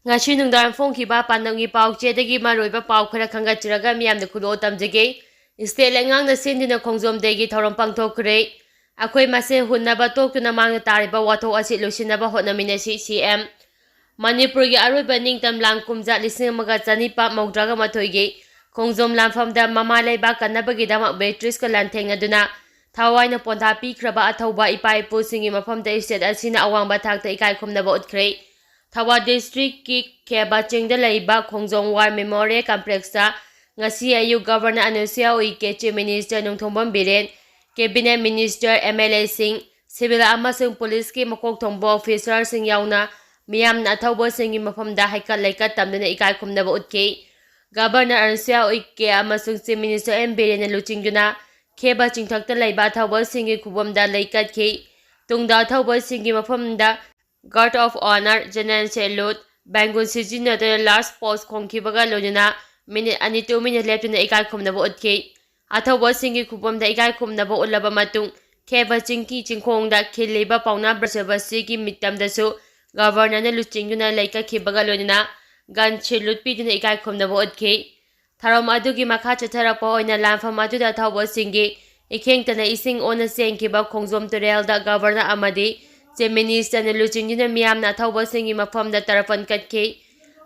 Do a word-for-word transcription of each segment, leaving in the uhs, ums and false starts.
ꯉꯁꯤ ꯅꯨꯡꯗꯥꯡ ꯐꯣꯡꯈꯤꯕ ꯄꯥꯟꯗꯝꯒꯤ ꯄꯥꯎꯆꯦꯗꯒꯤ ꯃꯔꯨꯑꯣꯏꯕ ꯄꯥꯎ ꯈꯔ ꯈꯟꯒꯠꯆꯔꯒ ꯃꯤꯌꯥꯝꯗ ꯈꯨꯗꯣꯜ ꯇꯝꯖꯒꯦ꯫ State ꯂꯩꯉꯥꯛꯅ ꯁꯤꯟꯗꯨꯅ ꯈꯣꯡꯖꯣꯝ Day ꯒꯤ ꯊꯧꯔꯝ ꯄꯥꯡꯊꯣꯛꯈ꯭ꯔꯦ꯫ ꯑꯩꯈꯣꯏ ꯃꯁꯦꯜ ꯍꯨꯟꯅꯕ ꯇꯣꯛꯇꯨꯅ ꯃꯥꯡꯗ ꯇꯥꯔꯤꯕ ꯋꯥꯊꯣꯛ ꯑꯁꯤ ꯂꯣꯏꯁꯤꯟꯅꯕ ꯍꯣꯠꯅꯃꯤꯟꯅꯁꯤ, C M꯫ ꯃꯅꯤꯄꯨꯔꯒꯤ ꯑꯔꯣꯏꯕ ꯅꯤꯡꯇꯝ ꯂꯥꯟ ꯀꯨꯝꯖꯥ ꯂꯤꯁꯤꯡ ꯑꯃꯒ ꯆꯅꯤꯄꯥꯟ ꯃꯧꯗ꯭ꯔꯥꯒ ꯃꯥꯊꯣꯏꯒꯤ ꯈꯣꯡꯖꯣꯝ ꯂꯥꯟꯐꯝꯗ ꯃꯃꯥ ꯂꯩꯕꯥꯛ ꯀꯟꯅꯕꯒꯤꯗꯃꯛ British ꯀ ꯂꯥꯟꯊꯦꯡꯅꯗꯨꯅ ꯊꯋꯥꯏꯅ ꯄꯣꯟꯊꯥ ꯄꯤꯈ꯭ꯔꯕ ꯑꯊꯧꯕ ꯏꯄꯥ ꯏꯄꯨꯁꯤꯡꯒꯤ ꯃꯐꯝꯗ state ꯑꯁꯤꯅ ꯑꯋꯥꯡꯕ ꯊꯥꯛꯇ ꯏꯀꯥꯏ ꯈꯨꯝꯅꯕ ꯎꯠꯈ꯭ꯔꯦ꯫ ꯊꯧꯕꯥꯜ district ꯀꯤ ꯈꯦꯕꯥ ꯆꯤꯡꯗ ꯂꯩꯕ ꯈꯣꯡꯖꯣꯝ War Memorial Complex ꯇ ꯉꯁꯤ ꯑꯌꯨꯛ Governor ꯑꯅꯨꯁꯨꯌꯥ ꯎꯏꯀꯦ, Chief Minister Nongthombam Biren, Cabinet Minister, M L A ꯁꯤꯡ, civil ꯑꯃꯁꯨꯡ police ꯀꯤ ꯃꯀꯣꯛ ꯊꯣꯡꯕ officer ꯁꯤꯡ ꯌꯥꯎꯅ ꯃꯤꯌꯥꯝꯅ ꯑꯊꯧꯕꯁꯤꯡꯒꯤ ꯃꯐꯝꯗ ꯍꯩꯀꯠ ꯂꯩꯀꯠ ꯇꯝꯗꯨꯅ ꯏꯀꯥꯏ ꯈꯨꯝꯅꯕ ꯎꯠꯈꯤ꯫ Governor ꯑꯅꯨꯁꯨꯌꯥ ꯎꯏꯀꯦ ꯑꯃꯁꯨꯡ Chief Minister ꯑꯦꯝ ꯕꯤꯔꯦꯟꯅ ꯂꯨꯆꯤꯡꯗꯨꯅ ꯈꯦꯕꯥ ꯆꯤꯡꯊꯛꯇ ꯂꯩꯕ ꯑꯊꯧꯕꯁꯤꯡꯒꯤ ꯈꯨꯕꯝꯗ ꯂꯩꯀꯠꯈꯤ꯫ ꯇꯨꯡꯗ ꯑꯊꯧꯕꯁꯤꯡꯒꯤ ꯃꯐꯝꯗ Guard of Honour, General Salute, ꯕꯦꯡꯒꯨꯜ ꯁꯤꯖꯤꯟꯅꯗꯨꯅ last post ꯈꯣꯡꯈꯤꯕꯒ ꯂꯣꯏꯅꯅ minute ꯑꯅꯤ ꯇꯨꯃꯤꯟꯅ ꯂꯦꯞꯇꯨꯅ ꯏꯀꯥꯏ ꯈꯨꯝꯅꯕ ꯎꯠꯈꯤ꯫ ꯑꯊꯧꯕꯁꯤꯡꯒꯤ ꯈꯨꯕꯝꯗ ꯏꯀꯥꯏ ꯈꯨꯝꯅꯕ ꯎꯠꯂꯕ ꯃꯇꯨꯡ, ꯈꯦꯕ ꯆꯤꯡꯒꯤ ꯆꯤꯡꯈꯣꯡꯗ ꯈꯤꯜꯂꯤꯕ ꯄꯥꯎꯅꯥ ꯕ꯭ꯔꯖꯕꯥꯁꯤꯒꯤ ꯃꯤꯇꯝꯗꯁꯨ Governor ꯅ ꯂꯨꯆꯤꯡꯗꯨꯅ ꯂꯩꯀꯠꯈꯤꯕꯒ ꯂꯣꯏꯅꯅ gun salute ꯄꯤꯗꯨꯅ ꯏꯀꯥꯏ ꯈꯨꯝꯅꯕ ꯎꯠꯈꯤ꯫ ꯊꯧꯔꯝ ꯑꯗꯨꯒꯤ ꯃꯈꯥ ꯆꯠꯊꯔꯛꯄ ꯑꯣꯏꯅ ꯂꯥꯟꯐꯝ ꯑꯗꯨꯗ ꯑꯊꯧꯕꯁꯤꯡꯒꯤ ꯏꯈꯦꯡꯇꯅ ꯏꯁꯤꯡ ꯑꯣꯟꯅ ꯆꯦꯟꯈꯤꯕ ꯈꯣꯡꯖꯣꯝ ꯇꯨꯔꯦꯜꯗ Governor ꯑꯃꯗꯤ Chief Minister ꯅ ꯂꯨꯆꯤꯡꯗꯨꯅ ꯃꯤꯌꯥꯝꯅ ꯑꯊꯧꯕꯁꯤꯡꯒꯤ ꯃꯐꯝꯗ ꯇꯔꯄꯟ ꯀꯠꯈꯤ꯫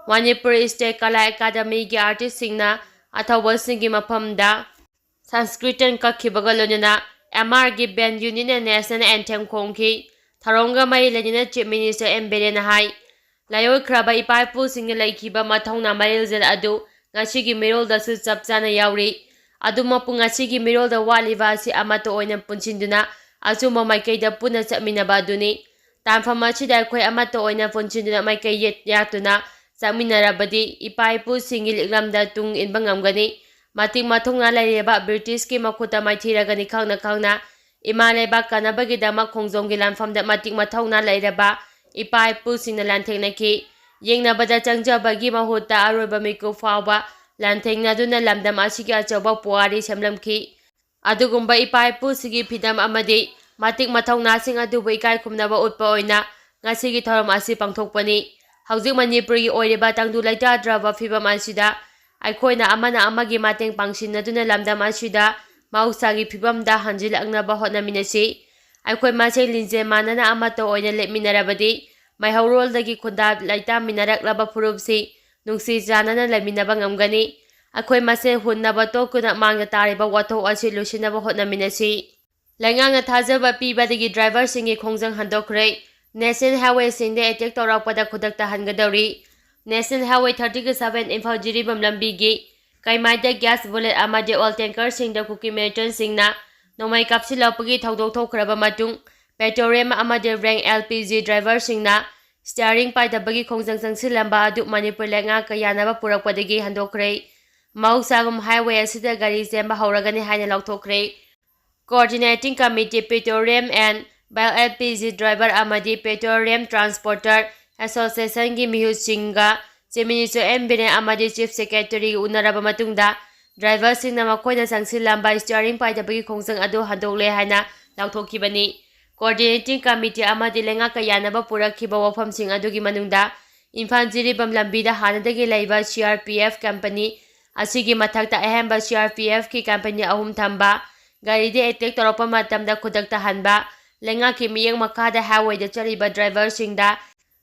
ꯃꯅꯤꯄꯨꯔ State ꯀꯂꯥ Academy ꯒꯤ artist ꯁꯤꯡꯅ ꯑꯊꯧꯕꯁꯤꯡꯒꯤ ꯃꯐꯝꯗ Sanskritan ꯀꯠꯈꯤꯕꯒ ꯂꯣꯏꯅꯅ M R ꯒꯤ band unit ꯅ National Anthem ꯈꯣꯡꯈꯤ꯫ ꯊꯧꯔꯝꯒ ꯃꯔꯤ ꯂꯩꯅꯅ Chief Minister ꯑꯦꯝ ꯕꯤꯔꯦꯟꯅ ꯍꯥꯏ, ꯂꯥꯏꯑꯣꯏꯈ꯭ꯔꯕ ꯏꯄꯥ ꯏꯄꯨꯁꯤꯡꯅ ꯂꯩꯈꯤꯕ ꯃꯊꯧꯅꯥ ꯃꯔꯤꯜꯖꯦꯜ ꯑꯗꯨ ꯉꯁꯤꯒꯤ ꯃꯤꯔꯣꯜꯗꯁꯨ ꯆꯞ ꯆꯥꯅ ꯌꯥꯎꯔꯤ꯫ ꯑꯗꯨꯃꯛꯄꯨ ꯉꯁꯤꯒꯤ ꯃꯤꯔꯣꯜꯗ ꯋꯥꯠꯂꯤꯕ ꯑꯁꯤ ꯑꯃꯠꯇ ꯑꯣꯏꯅ ꯄꯨꯟꯁꯤꯟꯗꯨꯅ ꯑꯆꯨꯝꯕ ꯃꯥꯏꯀꯩꯗ ꯄꯨꯟꯅ ꯆꯠꯃꯤꯟꯅꯕ ꯑꯗꯨꯅꯤ꯫ ꯇꯥꯟꯐꯝ ꯑꯁꯤꯗ ꯑꯩꯈꯣꯏ ꯑꯃꯠꯇ ꯑꯣꯏꯅ ꯄꯨꯟꯁꯤꯟꯗꯨꯅ ꯃꯥꯏꯀꯩ ꯌꯦꯠ ꯌꯥꯠꯇꯨꯅ ꯆꯠꯃꯤꯟꯅꯔꯕꯗꯤ ꯏꯄꯥ ꯏꯄꯨꯁꯤꯡꯒꯤ ꯂꯤꯛꯂꯝꯗ ꯇꯨꯡ ꯏꯟꯕ ꯉꯝꯒꯅꯤ꯫ ꯃꯇꯤꯛ ꯃꯊꯧꯅꯥ ꯂꯩꯔꯕ British ꯀꯤ ꯃꯈꯨꯠꯇ ꯃꯥꯏꯊꯤꯔꯒꯅꯤ ꯈꯪꯅ ꯈꯪꯅ ꯏꯃꯥ ꯂꯩꯕꯥꯛ ꯀꯟꯅꯕꯒꯤꯗꯃꯛ ꯈꯣꯡꯖꯣꯝꯒꯤ ꯂꯥꯟꯐꯝꯗ ꯃꯇꯤꯛ ꯃꯊꯧꯅꯥ ꯂꯩꯔꯕ ꯏꯄꯥ ꯏꯄꯨꯁꯤꯡꯅ ꯂꯥꯟꯊꯦꯡꯅꯈꯤ꯫ ꯌꯦꯡꯅꯕꯗ ꯆꯪꯖꯕꯒꯤ ꯃꯍꯨꯠꯇ ꯑꯔꯣꯏꯕ ꯃꯤꯀꯨꯞ ꯐꯥꯎꯕ ꯂꯥꯟꯊꯦꯡꯅꯗꯨꯅ ꯂꯝꯗꯝ ꯑꯁꯤꯒꯤ ꯑꯆꯧꯕ ꯄꯨꯋꯥꯔꯤ ꯁꯦꯝꯂꯝꯈꯤ꯫ ꯑꯗꯨꯒꯨꯝꯕ ꯏꯄꯥ ꯏꯄꯨꯁꯤꯡꯒꯤ ꯐꯤꯗꯝ ꯑꯃꯗꯤ ꯃꯇꯤꯛ ꯃꯊꯧꯅꯥꯁꯤꯡ ꯑꯗꯨꯕꯨ ꯏꯀꯥꯏ ꯈꯨꯝꯅꯕ ꯎꯠꯄ ꯑꯣꯏꯅ ꯉꯁꯤꯒꯤ ꯊꯧꯔꯝ ꯑꯁꯤ ꯄꯥꯡꯊꯣꯛꯄꯅꯤ꯫ ꯍꯧꯖꯤꯛ ꯃꯅꯤꯄꯨꯔꯒꯤ ꯑꯣꯏꯔꯤꯕ ꯇꯪꯗꯨ ꯂꯩꯇꯥꯗ꯭ꯔꯕ ꯐꯤꯕꯝ ꯑꯁꯤꯗ ꯑꯩꯈꯣꯏꯅ ꯑꯃꯅ ꯑꯃꯒꯤ ꯃꯇꯦꯡ ꯄꯥꯡꯁꯤꯟꯅꯗꯨꯅ ꯂꯝꯗꯝ ꯑꯁꯤꯗ ꯃꯍꯧꯁꯥꯒꯤ ꯐꯤꯕꯝꯗ ꯍꯟꯖꯤꯜꯂꯛꯅꯕ ꯍꯣꯠꯅꯃꯤꯟꯅꯁꯤ꯫ ꯑꯩꯈꯣꯏ ꯃꯁꯦꯜ ꯂꯤꯡꯖꯦꯜ ꯃꯥꯟꯅꯅ ꯑꯃꯠꯇ ꯑꯣꯏꯅ ꯂꯦꯞꯃꯤꯟꯅꯔꯕꯗꯤ ꯃꯩꯍꯧꯔꯣꯜꯗꯒꯤ ꯈꯨꯟꯗꯥ ꯂꯩꯇꯥꯃꯤꯟꯅꯔꯛꯂꯕ ꯐꯨꯔꯨꯞꯁꯤ ꯅꯨꯡꯁꯤ ꯆꯥꯟꯅꯅ ꯂꯩꯃꯤꯟꯅꯕ ꯉꯝꯒꯅꯤ꯫ ꯑꯩꯈꯣꯏ ꯃꯁꯦꯜ ꯍꯨꯟꯅꯕ ꯇꯣꯛꯇꯨꯅ ꯃꯥꯡꯗ ꯇꯥꯔꯤꯕ ꯋꯥꯊꯣꯛ ꯑꯁꯤ ꯂꯣꯏꯁꯤꯟꯅꯕ ꯍꯣꯠꯅꯃꯤꯟꯅꯁꯤ꯫ ꯂꯩꯉꯥꯛꯅ ꯊꯥꯖꯕ ꯄꯤꯕꯗꯒꯤ ꯗ꯭ꯔꯥꯏꯚꯔꯁꯤꯡꯒꯤ ꯈꯣꯡꯖꯪ ꯍꯟꯗꯣꯛꯈ꯭ꯔꯦ꯫ ꯅꯦꯁꯅꯦꯜ ꯍꯥꯏꯋꯦꯁꯤꯡꯗ ꯑꯦꯇꯦꯛ ꯇꯧꯔꯛꯄꯗ ꯈꯨꯗꯛꯇ ꯍꯟꯒꯗꯧꯔꯤ꯫ National highway thirty seven Imphal Jiribam ꯂꯝꯕꯤꯒꯤ ꯀꯩꯃꯥꯏꯗ ꯒ꯭ꯌꯥꯁ ꯕꯨꯂꯦꯠ ꯑꯃꯗꯤ ꯑꯣꯏꯜ ꯇꯦꯡꯀꯔꯁꯤꯡꯗ ꯀꯨꯀꯤ ꯃꯤꯂꯤꯇꯦꯟꯠꯁꯤꯡꯅ ꯅꯣꯡꯃꯩ ꯀꯥꯞꯁꯤꯜꯂꯛꯄꯒꯤ ꯊꯧꯗꯣꯛ ꯊꯣꯛꯈ꯭ꯔꯕ ꯃꯇꯨꯡ, ꯄꯦꯇ꯭ꯔꯣꯂꯤꯌꯝ ꯑꯃꯗꯤ ꯔꯦꯡ ꯑꯦꯜ ꯄꯤ ꯖꯤ ꯗ꯭ꯔꯥꯏꯚꯔꯁꯤꯡꯅ ꯁ꯭ꯇꯤꯌꯥꯔꯤꯡ ꯄꯥꯏꯗꯕꯒꯤ ꯈꯣꯡꯖꯪ ꯆꯪꯁꯤꯜꯂꯝꯕ ꯑꯗꯨ ꯃꯅꯤꯄꯨꯔ ꯂꯩꯉꯥꯛꯀ ꯌꯥꯅꯕ ꯄꯨꯔꯛꯄꯗꯒꯤ ꯍꯟꯗꯣꯛꯈ꯭ꯔꯦ꯫ ꯃꯍꯧꯁꯥꯒꯨꯝ ꯍꯥꯏꯋꯦ ꯑꯁꯤꯗ ꯒꯥꯔꯤ ꯆꯦꯟꯕ ꯍꯧꯔꯒꯅꯤ ꯍꯥꯏꯅ ꯂꯥꯎꯊꯣꯛꯈ꯭ꯔꯦ꯫ Coordinating Committee Petroleum and Bio L P G Driver ꯑꯃꯗꯤ Petroleum Transporter Associationꯒꯤ ꯃꯤꯍꯨꯠꯁꯤꯡꯒ Chief Minister ꯑꯦꯟ ꯕꯤꯔꯦꯟ ꯑꯃꯗꯤ Chief Secretaryꯒ ꯎꯅꯔꯕ ꯃꯇꯨꯡꯗ, ꯗ꯭ꯔꯥꯏꯚꯔꯁꯤꯡꯅ ꯃꯈꯣꯏꯅ ꯆꯪꯁꯤꯜꯂꯝꯕ ꯁ꯭ꯇꯤꯌꯥꯔꯤꯡ ꯄꯥꯏꯗꯕꯒꯤ ꯈꯣꯡꯖꯪ ꯑꯗꯨ ꯍꯟꯗꯣꯛꯂꯦ ꯍꯥꯏꯅ ꯂꯥꯎꯊꯣꯛꯈꯤꯕꯅꯤ꯫ Coordinating Committee ꯑꯃꯗꯤ ꯂꯩꯉꯥꯛꯀ ꯌꯥꯅꯕ ꯄꯨꯔꯛꯈꯤꯕ ꯋꯥꯐꯝꯁꯤꯡ ꯑꯗꯨꯒꯤ ꯃꯅꯨꯡꯗ ꯏꯝꯐꯥꯜ ꯖꯤꯔꯤꯕꯥꯝ ꯂꯝꯕꯤꯗ ꯍꯥꯟꯅꯗꯒꯤ ꯂꯩꯕ C R P F company ꯑꯁꯤꯒꯤ ꯃꯊꯛꯇ ꯑꯍꯦꯟꯕ C R P Fꯀꯤ company ꯑꯍꯨꯝ ꯊꯝꯕ, ꯒꯥꯔꯤꯗ ꯑꯦꯇꯦꯛ ꯇꯧꯔꯛꯄ ꯃꯇꯝꯗ ꯈꯨꯗꯛꯇ ꯍꯟꯕ, ꯂꯩꯉꯥꯛꯀꯤ ꯃꯤꯠꯌꯦꯡ ꯃꯈꯥꯗ ꯍꯥꯏꯋꯦꯗ ꯆꯠꯂꯤꯕ ꯗ꯭ꯔꯥꯏꯚꯔꯁꯤꯡꯗ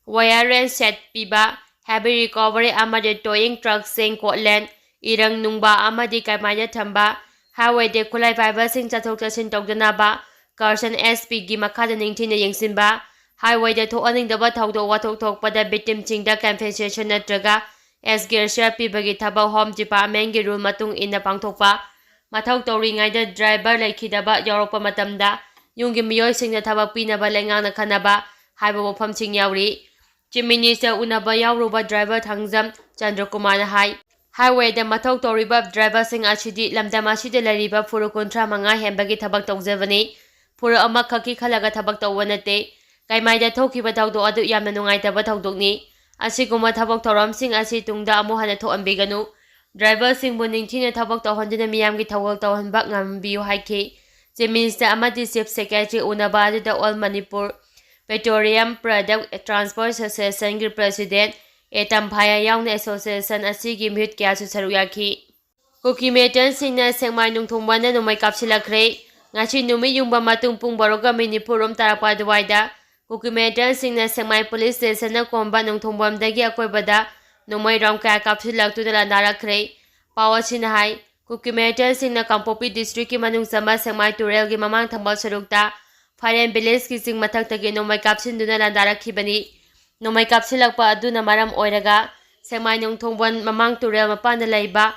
ꯋꯥꯌꯔ ꯔꯦꯟꯁ ꯁꯦꯠ ꯄꯤꯕ, ꯍꯦꯚꯤ ꯔꯤꯀꯣꯚꯔꯤ ꯑꯃꯗꯤ ꯇꯣꯌꯤꯡ ꯇ꯭ꯔꯛꯁꯤꯡ, ꯀꯣꯠꯂꯦꯟ, ꯏꯔꯪ ꯅꯨꯡꯕ ꯑꯃꯗꯤ ꯀꯃꯥꯏꯅ ꯊꯝꯕ, ꯍꯥꯏꯋꯦꯗ ꯈꯨꯠꯂꯥꯏ ꯄꯥꯏꯕꯁꯤꯡ ꯆꯠꯊꯣꯛ ꯆꯠꯁꯤꯟ ꯇꯧꯗꯅꯕ ꯀꯔꯁꯟ S Pꯒꯤ ꯃꯈꯥꯗ ꯅꯤꯡꯊꯤꯅ ꯌꯦꯡꯁꯤꯟꯕ, ꯍꯥꯏꯋꯦꯗ ꯊꯣꯛꯍꯟꯅꯤꯡꯗꯕ ꯊꯧꯗꯣꯛ ꯋꯥꯊꯣꯛ ꯊꯣꯛꯄꯗ victimꯁꯤꯡꯗ compensation ꯅꯠꯇ꯭ꯔꯒ exgratia ꯄꯤꯕꯒꯤ ꯊꯕꯛ Home Departmentꯀꯤ rule ꯃꯇꯨꯡ ꯏꯟꯅ ꯄꯥꯡꯊꯣꯛꯄ, ꯃꯊꯧ ꯇꯧꯔꯤꯉꯩꯗ ꯗ꯭ꯔꯥꯏꯚꯔ ꯂꯩꯈꯤꯗꯕ ꯌꯥꯎꯔꯛꯄ ꯃꯇꯝꯗ ꯌꯨꯝꯒꯤ ꯃꯤꯑꯣꯏꯁꯤꯡꯅ ꯊꯕꯛ ꯄꯤꯅꯕ ꯂꯩꯉꯥꯛꯅ ꯈꯟꯅꯕ ꯍꯥꯏꯕ ꯋꯥꯐꯝꯁꯤꯡ ꯌꯥꯎꯔꯤ꯫ Chief Minister ꯎꯅꯕ ꯌꯥꯎꯔꯨꯕ ꯗ꯭ꯔꯥꯏꯚꯔ ꯊꯥꯡꯖꯝ ꯆꯟꯗ꯭ꯔꯀꯨꯃꯥꯔꯅ ꯍꯥꯏ, ꯍꯥꯏꯋꯦꯗ ꯃꯊꯧ ꯇꯧꯔꯤꯕ ꯗ꯭ꯔꯥꯏꯚꯔꯁꯤꯡ ꯑꯁꯤꯗꯤ ꯂꯝꯗꯝ ꯑꯁꯤꯗ ꯂꯩꯔꯤꯕ ꯐꯨꯔꯨꯞ ꯀꯨꯟꯊ꯭ꯔꯥ ꯃꯉꯥ ꯍꯦꯟꯕꯒꯤ ꯊꯕꯛ ꯇꯧꯖꯕꯅꯤ꯫ ꯐꯨꯔꯨꯞ ꯑꯃꯈꯛꯀꯤ ꯈꯜꯂꯒ ꯊꯕꯛ ꯇꯧꯕ ꯅꯠꯇꯦ꯫ ꯀꯩꯃꯥꯏꯗ ꯊꯣꯛꯈꯤꯕ ꯊꯧꯗꯣꯛ ꯑꯗꯨ ꯌꯥꯝꯅ ꯅꯨꯡꯉꯥꯏꯇꯕ ꯊꯧꯗꯣꯛꯅꯤ꯫ ꯑꯁꯤꯒꯨꯝꯕ ꯊꯕꯛ ꯊꯧꯔꯝꯁꯤꯡ ꯑꯁꯤ ꯇꯨꯡꯗ ꯑꯃꯨꯛ ꯍꯟꯅ ꯊꯣꯛꯍꯟꯕꯤꯒꯅꯨ꯫ ꯗ꯭ꯔꯥꯏꯚꯔꯁꯤꯡꯕꯨ ꯅꯤꯡꯊꯤꯅ ꯊꯕꯛ ꯇꯧꯍꯟꯗꯨꯅ ꯃꯤꯌꯥꯝꯒꯤ ꯊꯧꯒꯜ ꯇꯧꯍꯟꯕ ꯉꯝꯍꯟꯕꯤꯌꯨ ꯍꯥꯏꯈꯤ꯫ Chief Minister ꯑꯃꯗꯤ Chief Secretary ꯎꯅꯕ ꯑꯗꯨꯗ All Manipur Petroleum Product Transport Associationꯒꯤ President ꯑꯦ ꯇꯝꯐꯥꯌꯥ ꯌꯥꯎꯅ association ꯑꯁꯤꯒꯤ ꯃꯤꯍꯨꯠ ꯀꯌꯥꯁꯨ ꯁꯔꯨꯛ ꯌꯥꯈꯤ꯫ ꯀꯨꯀꯤ ꯃꯤꯂꯤꯇꯦꯟꯁꯤꯡꯅ ꯁꯦꯛꯃꯥꯏ ꯅꯣꯡꯊꯣꯡꯕꯟꯗ ꯅꯣꯡꯃꯩ ꯀꯥꯞꯁꯤꯜꯂꯛꯈ꯭ꯔꯦ꯫ ꯉꯁꯤ ꯅꯨꯃꯤꯠ ꯌꯨꯡꯕ ꯃꯇꯨꯡ ꯄꯨꯡ ꯕꯥꯔꯣꯒ ꯃꯤꯅꯤꯠ ꯅꯤꯐꯨꯔꯣꯝ ꯇꯥꯔꯛꯄ ꯑꯗꯨꯋꯥꯏꯗ ꯀꯨꯀꯤ ꯃꯤꯂꯤꯇꯦꯟꯁꯤꯡꯅ ꯁꯦꯛꯃꯥꯏ ꯄꯨꯂꯤꯁ ꯁ꯭ꯇꯦꯁꯟꯅ ꯀꯣꯟꯕ ꯅꯣꯡꯊꯣꯡꯕꯟꯗꯒꯤ ꯑꯀꯣꯏꯕꯗ ꯅꯣꯡꯃꯩ ꯔꯥꯎꯟ ꯀꯌꯥ ꯀꯥꯞꯁꯤꯜꯂꯛꯇꯨꯅ ꯂꯥꯟꯗꯥꯔꯛꯈ꯭ꯔꯦ꯫ ꯄꯥꯎ ꯑꯁꯤꯅ ꯍꯥꯏ, ꯀꯨꯀꯤ ꯃꯤꯂꯤꯇꯦꯟꯁꯤꯡꯅ ꯀꯥꯡꯄꯣꯛꯄꯤ ꯗꯤꯁꯇ꯭ꯔꯤꯛꯀꯤ ꯃꯅꯨꯡ ꯆꯟꯕ ꯁꯦꯛꯃꯥꯏ ꯇꯨꯔꯦꯜꯒꯤ ꯃꯃꯥꯡ ꯊꯪꯕ ꯁꯔꯨꯛꯇ ꯐꯥꯏꯔꯦꯟ ꯚꯤꯂꯦꯖꯀꯤ ꯆꯤꯡ ꯃꯊꯛꯇꯒꯤ ꯅꯣꯡꯃꯩ ꯀꯥꯞꯁꯤꯟꯗꯨꯅ ꯂꯥꯟꯗꯥꯔꯛꯈꯤꯕꯅꯤ꯫ ꯅꯣꯡꯃꯩ ꯀꯥꯞꯁꯤꯜꯂꯛꯄ ꯑꯗꯨꯅ ꯃꯔꯝ ꯑꯣꯏꯔꯒ ꯁꯦꯛꯃꯥꯏ ꯅꯣꯡꯊꯣꯡꯕꯟ ꯃꯃꯥꯡ ꯇꯨꯔꯦꯜ ꯃꯄꯥꯟꯗ ꯂꯩꯕ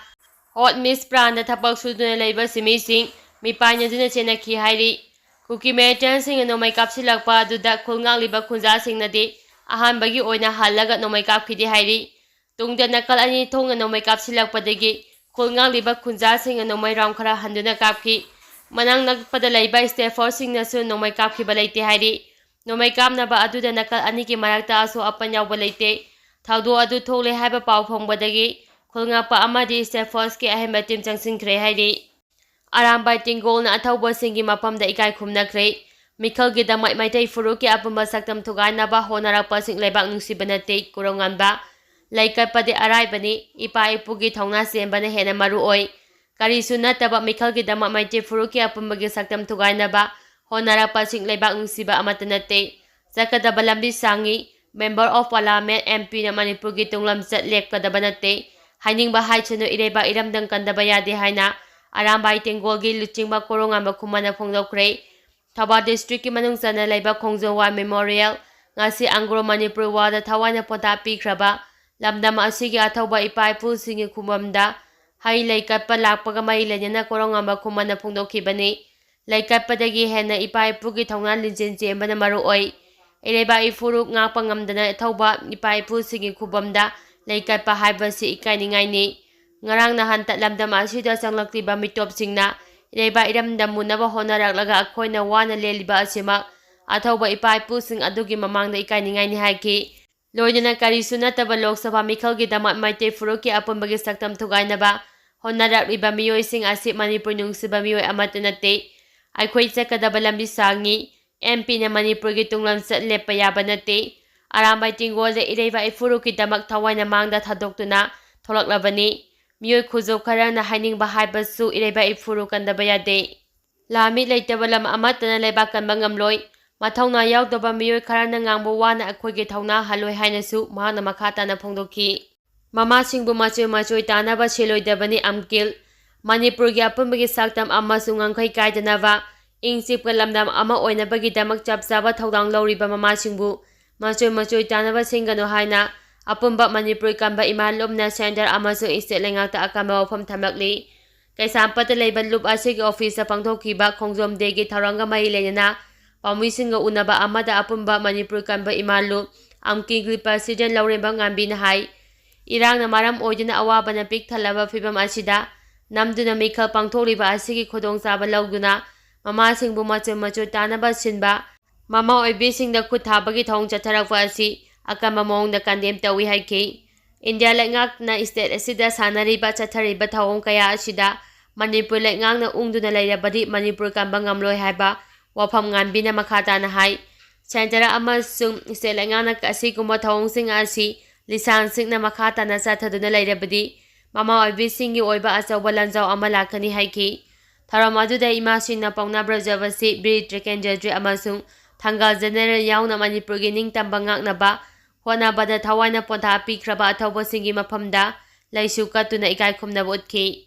ꯍꯣꯠ ꯃꯤꯁ ꯄ꯭ꯂꯥꯟꯗ ꯊꯕꯛ ꯁꯨꯗꯨꯅ ꯂꯩꯕ ꯁꯤꯟꯃꯤꯁꯤꯡ ꯃꯤꯄꯥꯏꯅꯗꯨꯅ ꯆꯦꯟꯅꯈꯤ ꯍꯥꯏꯔꯤ꯫ ꯀꯨꯀꯤ ꯃꯤꯂꯤꯇꯦꯟꯁꯤꯡꯅ ꯅꯣꯡꯃꯩ ꯀꯥꯞꯁꯤꯜꯂꯛꯄ ꯑꯗꯨꯗ ꯈꯨꯜ ꯉꯥꯛꯂꯤꯕ ꯈꯨꯟꯖꯥꯁꯤꯡꯅꯗꯤ ꯑꯍꯥꯟꯕꯒꯤ ꯑꯣꯏꯅ ꯍꯜꯂꯒ ꯅꯣꯡꯃꯩ ꯀꯥꯞꯈꯤꯗꯦ ꯍꯥꯏꯔꯤ꯫ ꯇꯨꯡꯗ ꯅꯥꯀꯜ ꯑꯅꯤ ꯊꯣꯛꯅ ꯅꯣꯡꯃꯩ ꯀꯥꯞꯁꯤꯜꯂꯛꯄꯗꯒꯤ ꯈꯨꯜ ꯉꯥꯛꯂꯤꯕ ꯈꯨꯟꯖꯥꯁꯤꯡꯅ ꯅꯣꯡꯃꯩ ꯔꯥꯎꯟ ꯈꯔ ꯍꯟꯗꯨꯅ ꯀꯥꯞꯈꯤ꯫ ꯃꯅꯥꯛ ꯅꯛꯄꯗ ꯂꯩꯕ ꯁ꯭ꯇꯦꯐꯣꯔꯁꯤꯡꯅꯁꯨ ꯅꯣꯡꯃꯩ ꯀꯥꯞꯈꯤꯕ ꯂꯩꯇꯦ ꯍꯥꯏꯔꯤ꯫ ꯅꯣꯡꯃꯩ ꯀꯥꯞꯅꯕ ꯑꯗꯨꯗ ꯅꯥꯀꯜ ꯑꯅꯤꯒꯤ ꯃꯔꯛꯇ ꯑꯁꯣꯛ ꯑꯄꯟ ꯌꯥꯎꯕ ꯂꯩꯇꯦ꯫ ꯊꯧꯗꯣꯛ ꯑꯗꯨ ꯊꯣꯛꯂꯦ ꯍꯥꯏꯕ ꯄꯥꯎ ꯐꯪꯕꯗꯒꯤ ꯈꯨꯜ ꯉꯥꯛꯄ ꯑꯃꯗꯤ ꯁ꯭ꯇꯦꯐꯣꯔꯁꯀꯤ ꯑꯍꯦꯟꯕ ꯇꯤꯝ ꯆꯪꯁꯤꯟꯈ꯭ꯔꯦ ꯍꯥꯏꯔꯤ꯫ ꯑꯔꯥꯝꯕꯥꯏ ꯇꯦꯡꯒꯣꯜꯅ ꯑꯊꯧꯕꯁꯤꯡꯒꯤ ꯃꯐꯝꯗ ꯏꯀꯥꯏ ꯈꯨꯝꯅꯈ꯭ꯔꯦ꯫ ꯃꯤꯈꯜꯒꯤꯗꯃꯛ ꯃꯩꯇꯩ ꯐꯨꯔꯨꯞꯀꯤ ꯑꯄꯨꯟꯕ ꯁꯛꯇꯝ ꯊꯨꯒꯥꯏꯅꯕ ꯍꯣꯠꯅꯔꯛꯄꯁꯤꯡ ꯂꯩꯕꯥꯛ ꯅꯨꯡꯁꯤꯕ ꯅꯠꯇꯦ, ꯀꯣꯔꯧꯉꯥꯟꯕ꯫ ꯂꯩꯀꯠꯄꯗꯤ ꯑꯔꯥꯏꯕꯅꯤ, ꯏꯄꯥ ꯏꯄꯨꯒꯤ ꯊꯧꯅꯥ ꯆꯦꯟꯕꯅ ꯍꯦꯟꯅ ꯃꯔꯨ ꯑꯣꯏ꯫ ꯀꯔꯤꯁꯨ ꯅꯠꯇꯕ ꯃꯤꯈꯜꯒꯤꯗꯃꯛ ꯃꯩꯇꯩ ꯐꯨꯔꯨꯞꯀꯤ ꯑꯄꯨꯟꯕꯒꯤ ꯁꯛꯇꯝ ꯊꯨꯒꯥꯏꯅꯕ ꯍꯣꯠꯅꯔꯛꯄꯁꯤꯡ ꯂꯩꯕꯥꯛ ꯅꯨꯡꯁꯤꯕ ꯑꯃꯠꯇ ꯅꯠꯇꯦ꯫ ꯆꯠꯀꯗꯕ ꯂꯝꯕꯤ ꯁꯥꯡꯉꯤ꯫ Member of Parliament, M Pꯅ ꯃꯅꯤꯄꯨꯔꯒꯤ ꯇꯨꯡꯂꯝꯆꯠ ꯂꯦꯞꯀꯗꯕ ꯅꯠꯇꯦ꯫ ꯍꯥꯏꯅꯤꯡꯕ ꯍꯥꯏꯁꯅꯨ, ꯏꯔꯩꯕꯥꯛ ꯏꯔꯝꯗꯝ ꯀꯟꯗꯕ ꯌꯥꯗꯦ ꯍꯥꯏꯅ ꯑꯔꯥꯝꯕꯥꯏ ꯇꯦꯡꯒꯣꯜꯒꯤ ꯂꯨꯆꯤꯡꯕ ꯀꯣꯔꯧꯉꯥꯟꯕ ꯈꯨꯃꯟꯅ ꯐꯣꯡꯗꯣꯛꯈ꯭ꯔꯦ꯫ ꯊꯧꯕꯥꯜ ꯗꯤꯁꯇ꯭ꯔꯤꯛꯀꯤ ꯃꯅꯨꯡ ꯆꯟꯅ ꯂꯩꯕ ꯈꯣꯡꯖꯣꯝ ꯋꯥꯔ ꯃꯦꯃꯣꯔꯤꯌꯦꯜ, ꯉꯁꯤ ꯑꯪꯒ꯭ꯔꯣ ꯃꯅꯤꯄꯨꯔ ꯋꯥꯔꯗ ꯊꯋꯥꯏꯅ ꯄꯣꯟꯊꯥ ꯄꯤꯈ꯭ꯔꯕ ꯂꯝꯗꯝ ꯑꯁꯤꯒꯤ ꯑꯊꯧꯕ ꯏꯄꯥ ꯏꯄꯨꯁꯤꯡꯒꯤ ꯈꯨꯕꯝꯗ ꯍꯩ ꯂꯩ ꯀꯠꯄ ꯂꯥꯛꯄꯒ ꯃꯔꯤ ꯂꯩꯅꯅ ꯀꯣꯔꯧꯉꯥꯟꯕ ꯈꯨꯃꯟꯅ ꯐꯣꯡꯗꯣꯛꯈꯤꯕꯅꯤ꯫ ꯂꯩꯀꯠꯄꯗꯒꯤ ꯍꯦꯟꯅ ꯏꯄꯥ ꯏꯄꯨꯒꯤ ꯊꯧꯅꯥ ꯂꯤꯡꯖꯦꯜ ꯆꯦꯟꯕꯅ ꯃꯔꯨ ꯑꯣꯏ꯫ ꯏꯔꯩꯕꯥꯛ ꯏꯐꯨꯔꯨꯞ ꯉꯥꯛꯄ ꯉꯝꯗꯅ ꯊꯧꯕ ꯏꯄꯥ ꯏꯄꯨꯁꯤꯡꯒꯤ ꯈꯨꯕꯝꯗ ꯂꯩꯀꯠꯄ ꯍꯥꯏꯕꯁꯤ ꯏꯀꯥꯏꯅꯤꯡꯉꯥꯏꯅꯤ꯫ ꯉꯔꯥꯡ ꯅꯍꯥꯟꯇ ꯂꯝꯗꯝ ꯑꯁꯤꯗ ꯆꯪꯂꯛꯂꯤꯕ ꯃꯤꯇꯣꯞꯁꯤꯡꯅ ꯏꯔꯩꯕꯥꯛ ꯏꯔꯝꯗꯝ ꯃꯨꯟꯅꯕ ꯍꯣꯠꯅꯔꯛꯂꯒ ꯑꯩꯈꯣꯏꯅ ꯋꯥꯅ ꯂꯦꯜꯂꯤꯕ ꯑꯁꯤꯃꯛ ꯑꯊꯧꯕ ꯏꯄꯥ ꯏꯄꯨꯁꯤꯡ ꯑꯗꯨꯒꯤ ꯃꯃꯥꯡꯗ ꯏꯀꯥꯏꯅꯤꯡꯉꯥꯏꯅꯤ ꯍꯥꯏꯈꯤ꯫ ꯂꯣꯏꯅꯅ ꯀꯔꯤꯁꯨ ꯅꯠꯇꯕ ꯂꯣꯛ ꯁꯚꯥ ꯃꯤꯈꯜꯒꯤꯗꯃꯛ ꯃꯩꯇꯩ ꯐꯨꯔꯨꯞꯀꯤ ꯑꯄꯨꯟꯕꯒꯤ ꯁꯛꯇꯝ ꯊꯨꯒꯥꯏꯅꯕ ꯍꯣꯠꯅꯔꯛꯂꯤꯕ ꯃꯤꯑꯣꯏꯁꯤꯡ ꯑꯁꯤ ꯃꯅꯤꯄꯨꯔ ꯅꯨꯡꯁꯤꯕ ꯃꯤꯑꯣꯏ ꯑꯃꯠꯇ ꯅꯠꯇꯦ꯫ ꯑꯩꯈꯣꯏ ꯆꯠꯀꯗꯕ ꯂꯝꯕꯤ ꯁꯥꯡꯉꯤ꯫ ꯑꯦꯝ ꯄꯤꯅ ꯃꯅꯤꯄꯨꯔꯒꯤ ꯇꯨꯡꯂꯝꯆꯠ ꯂꯦꯞꯄ ꯌꯥꯕ ꯅꯠꯇꯦ꯫ ꯑꯔꯥꯝꯕꯥꯏ ꯇꯦꯡꯒꯣꯜꯗ ꯏꯔꯩꯕꯥꯛ ꯏꯐꯨꯔꯨꯞꯀꯤꯗꯃꯛ ꯊꯋꯥꯏꯅ ꯃꯥꯡꯗ ꯊꯥꯗꯣꯛꯇꯨꯅ ꯊꯣꯛꯂꯛꯂꯕꯅꯤ꯫ ꯃꯤꯑꯣꯏ ꯈꯨꯖꯣꯞ ꯈꯔꯅ ꯍꯥꯏꯅꯤꯡꯕ ꯍꯥꯏꯕꯁꯨ ꯏꯔꯩꯕꯥꯛ ꯏꯐꯨꯔꯨꯞ ꯀꯟꯗꯕ ꯌꯥꯗꯦ꯫ ꯂꯥꯟꯃꯤ ꯂꯩꯇꯕ ꯂꯝ ꯑꯃꯠꯇꯅ ꯂꯩꯕꯥꯛ ꯀꯟꯕ ꯉꯝꯂꯣꯏ꯫ ꯃꯊꯧꯅꯥ ꯌꯥꯎꯗꯕ ꯃꯤꯑꯣꯏ ꯈꯔꯅ ꯉꯥꯡꯕ ꯋꯥꯅ ꯑꯩꯈꯣꯏꯒꯤ ꯊꯧꯅꯥ ꯍꯜꯂꯣꯏ ꯍꯥꯏꯅꯁꯨ ꯃꯍꯥꯛꯅ ꯃꯈꯥ ꯇꯥꯅ ꯐꯣꯡꯗꯣꯛꯈꯤ꯫ ꯃꯃꯥꯁꯤꯡꯕꯨ ꯃꯆꯣꯏ ꯃꯆꯣꯏ ꯇꯥꯅꯕ ꯁꯤꯜꯂꯣꯏꯗꯕꯅꯤ ꯑꯝꯀꯤꯜ꯫ ꯃꯅꯤꯄꯨꯔꯒꯤ ꯑꯄꯨꯟꯕꯒꯤ ꯁꯛꯇꯝ ꯑꯃꯁꯨꯡ ꯉꯝꯈꯩ ꯀꯥꯏꯗꯅꯕ ꯏꯪ ꯆꯤꯛꯄ ꯂꯝꯗꯝ ꯑꯃ ꯑꯣꯏꯅꯕꯒꯤꯗꯃꯛ ꯆꯞ ꯆꯥꯕ ꯊꯧꯗꯥꯡ ꯂꯧꯔꯤꯕ ꯃꯃꯥꯁꯤꯡꯕꯨ ꯃꯆꯣꯏ ꯃꯆꯣꯏ ꯇꯥꯅꯕ ꯁꯤꯟꯒꯅꯨ ꯍꯥꯏꯅ ꯑꯄꯨꯟꯕ ꯃꯅꯤꯄꯨꯔꯤ ꯀꯟꯕ ꯏꯃꯥ ꯂꯨꯞꯅ ꯁꯦꯟꯇꯔ ꯑꯃꯁꯨꯡ ꯏꯁꯇꯦꯠ ꯂꯩꯉꯥꯛꯇ ꯑꯀꯟꯕ ꯋꯥꯐꯝ ꯊꯝꯂꯛꯂꯤ꯫ ꯀꯩꯁꯥꯝꯄꯥꯠꯇ ꯂꯩꯕ ꯂꯨꯞ ꯑꯁꯤꯒꯤ ꯑꯣꯐꯤꯁꯇ ꯄꯥꯡꯊꯣꯛꯈꯤꯕ ꯈꯣꯡꯖꯣꯝ ꯗꯦꯒꯤ ꯊꯧꯔꯝꯒ ꯃꯔꯤ ꯂꯩꯅꯅ ꯄꯥꯎꯃꯤꯁꯤꯡꯒ ꯎꯅꯕ ꯑꯃꯗ ꯑꯄꯨꯟꯕ ꯃꯅꯤꯄꯨꯔꯤ ꯀꯟꯕ ꯏꯃꯥ ꯂꯨꯞ ꯑꯝꯀꯤꯒꯤ ꯄ꯭ꯔꯁꯤꯗꯦꯟ ꯂꯧꯔꯦꯝꯕꯝ ꯉꯥꯟꯕꯤꯅ ꯍꯥꯏ, ꯏꯔꯥꯡꯅ ꯃꯔꯝ ꯑꯣꯏꯗꯨꯅ ꯑꯋꯥꯕꯅ ꯄꯤꯛ ꯊꯜꯂꯕ ꯐꯤꯕꯝ ꯑꯁꯤꯗ ꯅꯝꯗꯨꯅ ꯃꯤꯈꯜ ꯄꯥꯡꯊꯣꯛꯂꯤꯕ ꯑꯁꯤꯒꯤ ꯈꯨꯗꯣꯡꯆꯥꯕ ꯂꯧꯗꯨꯅ ꯃꯃꯥꯁꯤꯡꯕꯨ ꯃꯆꯣꯏ ꯃꯆꯣꯏ ꯇꯥꯅꯕ ꯁꯤꯟꯕ, ꯃꯃꯥ ꯑꯣꯏꯕꯤꯁꯤꯡꯗ ꯈꯨꯠ ꯊꯥꯕꯒꯤ ꯊꯧꯑꯣꯡ ꯆꯠꯊꯔꯛꯄ ꯑꯁꯤ ꯑꯀꯟꯕ ꯃꯑꯣꯡꯗ ꯀꯟꯗꯦꯝ ꯇꯧꯏ ꯍꯥꯏꯈꯤ꯫ ꯏꯟꯗꯤꯌꯥ ꯂꯩꯉꯥꯛꯅ ꯏꯁꯇꯦꯠ ꯑꯁꯤꯗ ꯁꯥꯟꯅꯔꯤꯕ ꯆꯠꯊꯔꯤꯕ ꯊꯧꯑꯣꯡ ꯀꯌꯥ ꯑꯁꯤꯗ ꯃꯅꯤꯄꯨꯔ ꯂꯩꯉꯥꯛꯅ ꯎꯪꯗꯨꯅ ꯂꯩꯔꯕꯗꯤ ꯃꯅꯤꯄꯨꯔ ꯀꯟꯕ ꯉꯝꯂꯣꯏ ꯍꯥꯏꯕ ꯋꯥꯐꯝ ꯉꯥꯟꯕꯤꯅ ꯃꯈꯥ ꯇꯥꯅ ꯍꯥꯏ꯫ ꯁꯦꯟꯇꯔ ꯑꯃꯁꯨꯡ ꯏꯁꯇꯦꯠ ꯂꯩꯉꯥꯛꯅ ꯑꯁꯤꯒꯨꯝꯕ ꯊꯧꯑꯣꯡꯁꯤꯡ ꯑꯁꯤ ꯂꯤꯁꯥꯡ ꯁꯤꯡꯅ ꯃꯈꯥ ꯇꯥꯅ ꯆꯠꯊꯗꯨꯅ ꯂꯩꯔꯕꯗꯤ ꯃꯃꯥ ꯑꯣꯏꯕꯤꯁꯤꯡꯒꯤ ꯑꯣꯏꯕ ꯑꯆꯧꯕ ꯂꯥꯟꯖꯥꯎ ꯑꯃ ꯂꯥꯛꯀꯅꯤ ꯍꯥꯏꯈꯤ꯫ ꯊꯧꯔꯝ ꯑꯗꯨꯗ ꯏꯃꯥꯁꯤꯡꯅ ꯄꯥꯎꯅꯥ ꯕ꯭ꯔꯖꯕꯥꯁꯤ, ꯕꯤꯔ ꯇ꯭ꯔꯤꯀꯦꯟꯗ꯭ꯔꯖꯤ ꯑꯃꯁꯨꯡ ꯊꯪꯒꯥꯜ ꯖꯦꯅꯦꯔꯦꯜ ꯌꯥꯎꯅ ꯃꯅꯤꯄꯨꯔꯒꯤ ꯅꯤꯡꯇꯝꯕ ꯉꯥꯛꯅꯕ ꯍꯣꯠꯅꯕꯗ ꯊꯋꯥꯏꯅ ꯄꯣꯟꯊꯥ ꯄꯤꯈ꯭ꯔꯕ ꯑꯊꯧꯕꯁꯤꯡꯒꯤ ꯃꯐꯝꯗ ꯂꯩꯁꯨ ꯀꯠꯇꯨꯅ ꯏꯀꯥꯏ ꯈꯨꯝꯅꯕ ꯎꯠꯈꯤ꯫